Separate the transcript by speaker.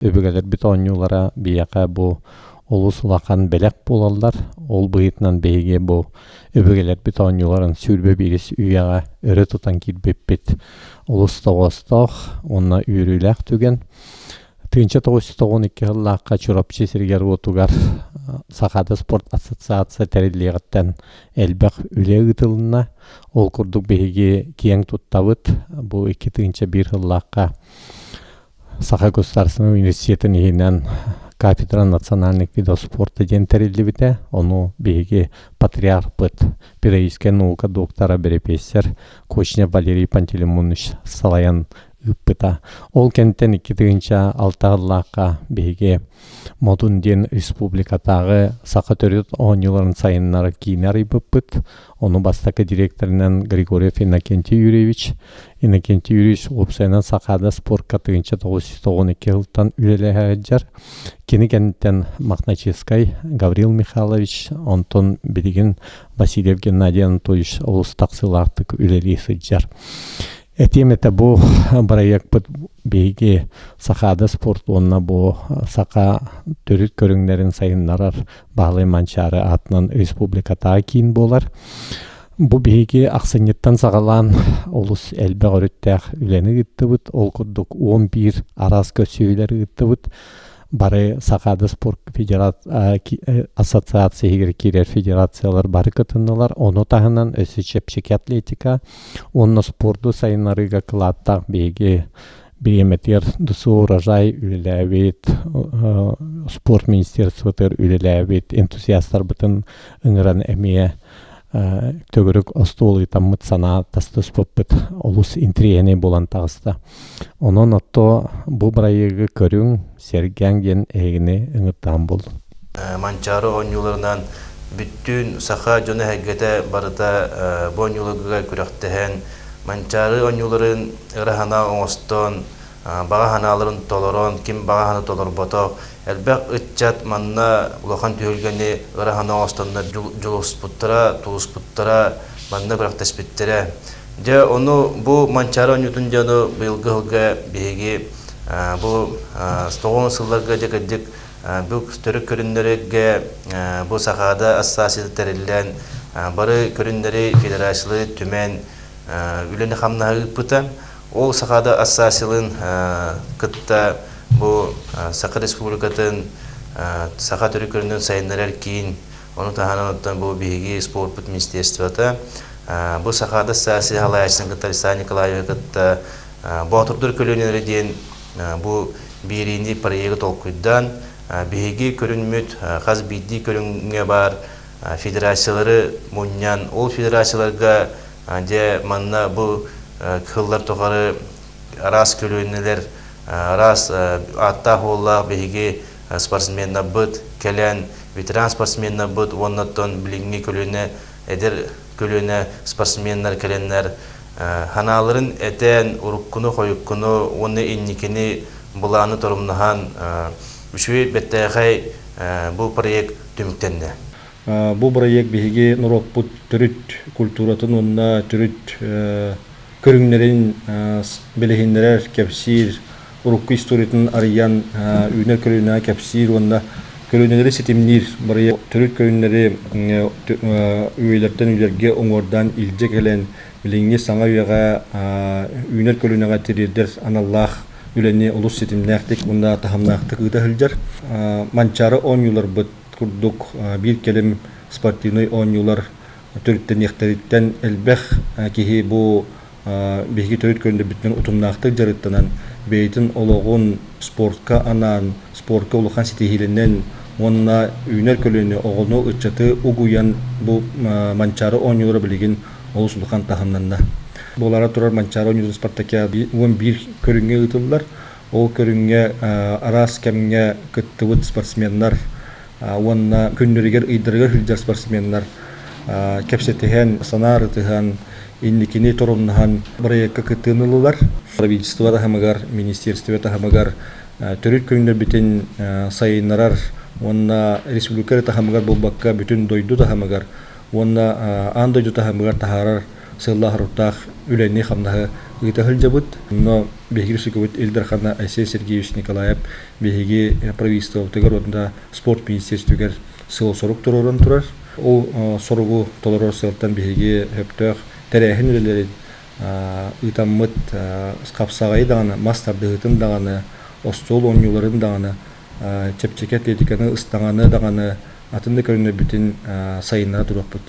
Speaker 1: Өбүгэлэрбит оонньуулара биһиэхэ бу олус улахан бэлэх буолаллар. Ол быһыытынан биһиги бу өбүгэлэрбит оонньууларын 21-ис үйэҕэ өрө тутан киирбиппит олус тоҕоостоох уонна үөрүүлээх түгэн. 1992 сыллаахха Чурапчы сиригэр-уотугар Сахаада спорт ассоциация тэриллиэҕиттэн элбэх үлэ ыытылынна. Ол курдук биһиги киэҥ туттабыт. Бу 2001 сыллаахха Саха государственнай университетын иһинэн кафедра национальных видов спорта диэн тэриллибитэ. Ону биһиги патриархпыт, педагогическай наука доктора, бэрэпиэссэр Кочнев Валерий Пантелеймонович салайан ыыппыта. Ол кэнниттэн 2006 сыллаахха биһиги Модун диэн республикатааҕы саха төрүт оонньууларын сайыннарар киини арыйбыппыт. Ону бастакы директорынан Григорьев Иннокентий Юрьевич. Иннокентий Юрьевич уопсайынан Сахаада спортка 1992 сылтан үлэлэһэ сылдьар. Кини кэнниттэн Мохначевскай Гаврил Михайлович, онтон билигин Васильев Геннадий Анатольевич олус тахсыылаахтык үлэлии сылдьар. Этиэм этэ бу бырайыакпыт биһиги Сахаада спорт уонна бу саха төрүт көрүҥнэрин сайыннарар Баһылай Манчаары аатынан республикатааҕы киин буолар. Бу биһиги ахсынньыттан саҕалаан олус элбэх өрүттээх үлэни ыыттыбыт. Ол курдук 11 араас көрсүһүүлэр ыыттыбыт. Бары Сахаада спорт ассоциация иһигэр киирэр федерациялар бары кытыннылар. Ону таһынан өссө чэпчэки атлетика уонна спорду сайыннарыыга кылааттаах биһиги бириэмэтигэр ДСУ урожай үлэлээбит, спорт министерствотыгар үлэлээбит энтузиастарбытын ыҥыран эмиэ төгүрүк остуол ыытаммыт санаа тастыспыппыт олус интириэһинэй буолан таҕыста. Онон отто бу бырайыагы көрүҥ, сэргээҥ диэн эһигини ыҥыртаан буоллум.
Speaker 2: Манчаары оонньууларынан бүттүүн саха дьоно-сэргэтэ барыта бу оонньууларга күрэхтэһэн, Манчаары оонньууларын ыра санаа оҥостон, баҕа санааларын толорон, ким баҕа санаа толорботох, элбэх ыччат манна улахан түһүлгэни ыра санаа оҥостоннор дьулуспуттара, тулуспуттара, манна күрэхтэспиттэрэ. Дьэ, ону бу Манчаары оонньуутун дьону быйылгы сылга биһиги бу тоҕус сылларга дьэ кырдьык бу төрүт көрүннэргэ бу Сахаада ассоциацията тэриллэн бары көрүннэри федерациялары түмэн үлэни-хамнаһы ыыппыта. Ол Сахаада ассоциацияларын кытта бу Саха Республикатын саха төрүт көрүнүн сайыннарар киин, ону таһынан оттон бу биһиги спорпут министерствота бу Сахаада ассоциация салайааччытын кытта Александр Николаевы кытта Боотурдар көлүөнэлэрэ диэн бу биэриини проегы толкуйдаан биһиги көрүҥмүт хас биирдии көрүҥҥэ баар федерациялары мунньан, ол федерацияларга дьэ манна бу кыһыллар тухары араас көлүөнэлэр, араас ааттаах-уоллаах биһиги спортсменнарбыт кэлэн, ветеран спортсменнарбыт уонна оттон билиҥҥи көлүөнэ, эдэр көлүөнэ спортсменнар кэлэннэр ханааларын этэн, уруккуну-хойуккуну уонна инникини былааны торумнаһан үчүгэй бэртээхэй бу проект түмүктэннэ.
Speaker 3: Бу проект биһиги норуоппут төрүт культуратын уонна төрүт көрүҥнэрин билиһиннэрэр, кэпсиир, урукку историятын арыйан үүнэр көлүөнэҕэ кэпсиир уонна көлүөнэлэри ситимниир бырайыак төрүт көрүҥнэри үйэлэртэн үйэлэргэ уҥуордаан илдьэ кэлэн билиҥҥи саҥа үйэҕэ үүнэр көлүөнэҕэ тириэрдэр аналлаах үлэни олус ситимнээхтик уонна таһымнаахтык ыыта сылдьар. Манчаары оонньууларбыт курдук биир кэлим спортивнай оонньуулар төрүттэниэхтэриттэн элбэх киһи бу биһиги төрүт көрүнэрбитинэн утумнаахтык дьарыктанан, бэйэтин олоҕун спортка анаан, спортка улахан ситиһиилэнэн уонна үүнэр көлүөнэ оҕону, ыччаты угуйан бу Манчаары оонньуулара билигин олус улахан таһымнанна. Буолаары турар Манчаары оонньуутун спартакиада 11 көрүҥҥэ ыытыллар. Ол көрүҥҥэ араас кэмҥэ кыттыбыт спортсменнар уонна күннэригэр, ыйдарыгар сылдьар спортсменнар кэпсэтиһэн, санаа ырытыһан, инникини торумнаһан бырайыакка кыттыыны ыллылар. Правительство таһымыгар, министерство таһымыгар төрүт көрүҥнэрбитин сайыннарар уонна республика эрэ таһымыгар буолбакка, бүтүн дойду таһымыгар уонна аан дойду таһымыгар таһаарар сыаллаах-соруктаах үлэни-хамнаһы ыыта сылдьабыт. Онно биһиги республикабыт Ил Дархана Айсен Сергеевич Николаев биһиги правительствобытыгар уонна спорт министерствотыгар сыал-сорук туруоран турар. Ол соругу толорор сыалтан биһиги сөптөөх тэрээһин үлэлэрин ыытаммыт хапсаҕайы даҕаны, мас тардыһыытын даҕаны, остуол оонньууларын даҕаны, чэпчэки атлетиканы, ыстаҥаны даҕаны атын да көрүҥнэрбитин сайыннара туруохпут диэн.